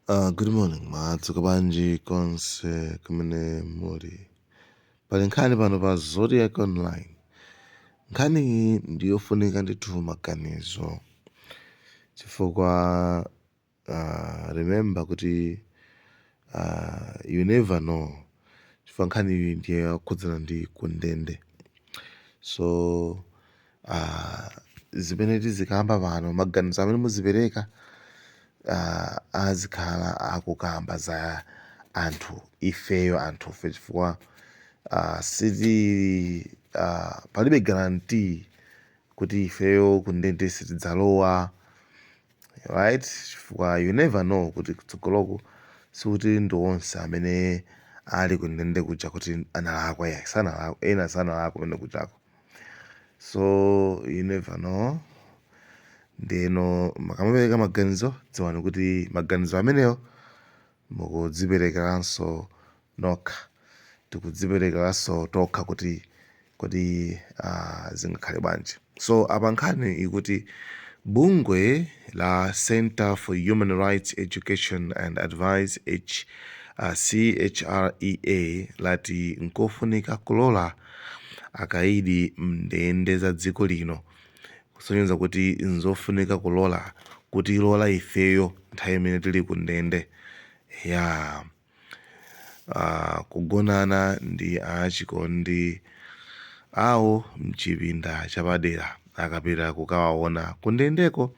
Good morning, madzuka bwanji konse kumene muli? Pali nkhani pano pa Zodiak Online. Nkhani iyi ndiyofunika ndithu maganizo chifukwa remember kuti you never know, chifukwa nkhani iyi ndiye yokhudzana ndi kundende. So zimene tizikamba pano, maganizo amene muzipereka azikhala akukamba za anthu ifeyo, anthufe, chifukwa siti palibe guarantee kuti ifeyo kundende sitidzalowa, right? Chifukwa you never know kuti kutsogoloku sikuti ndi onse amene ali kundende kuja kuti analakwa. Ya, sanalakwa, ena sanalakwa kumene kujako. So you never know. Ndeno mukamapereka maganizo, dziwani kuti maganizo amenewo mukudziperekeranso nokha, tikudziperekeranso tokha kuti zingakhale bwanji. So apa nkhani ikuti bungwe la Center for Human Rights Education and Advice, CHREA, lati nkofunika kulola akaidi mndende za dziko lino, kusonyeza kuti nzofunika kulola, kuti ilola ifeyo nthawi imene tili ku ndende ya kugonana ndi achikondi awo mchipinda chapadera akapita kukawaona kundendeko.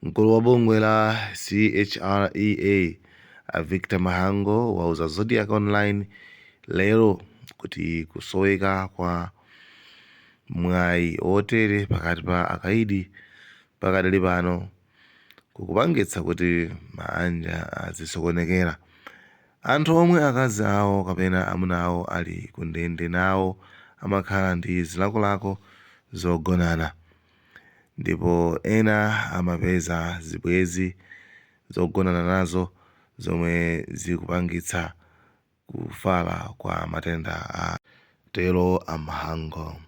Mkulu wa bungwe la CHREA, a Victor Mahango, wauza Zodiak Online lero kuti kusoweka kwa mwayi otere pakati pa akaidi pakadali pano kukupangitsa kuti maanja azisokonekera. Anthu omwe akazi awo kapena amuna awo ali kundende nawo amakhala ndi zilakolako zogonana, ndipo ena amapeza zibwenzi zogonana nazo zomwe zikupangitsa kufala kwa matenda a tero a Mhango.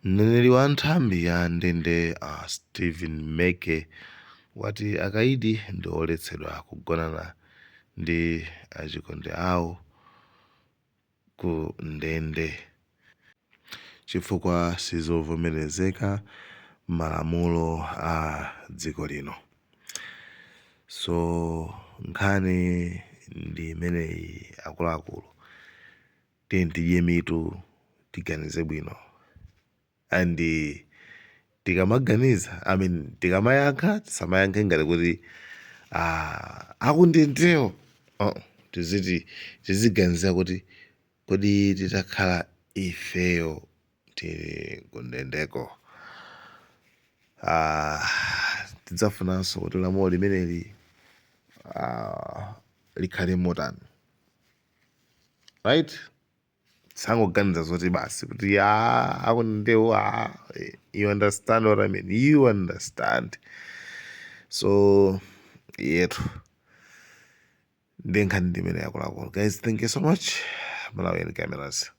Mneneri wa nthambi ya ndende, Stephen Meke, wati akaidi ndi oletsedwa kugonana ndi achikondi awo ku ndende chifukwa sizovomerezeka m'malamulo a dziko lino. So nkhani ndi imeneyi, akuluakulu. Tiye tidye mitu, tiganize bwino, and tikamaganiza, I mean, tikamayankha, tisamayankhe ngati kuti akundendewo. Oh, tiziti tiziganiza kuti kodi titakhala ifeyo tili kundendeko, tidzafunanso kuti lamulo limeneli likhale motani, right? Sangoganiza zoti basi kuti akundendewo. You understand what I mean? You understand? So yetu ndi nkhani ndimene, akuluakulu. Guys, thank you so much. Malawian Cameras.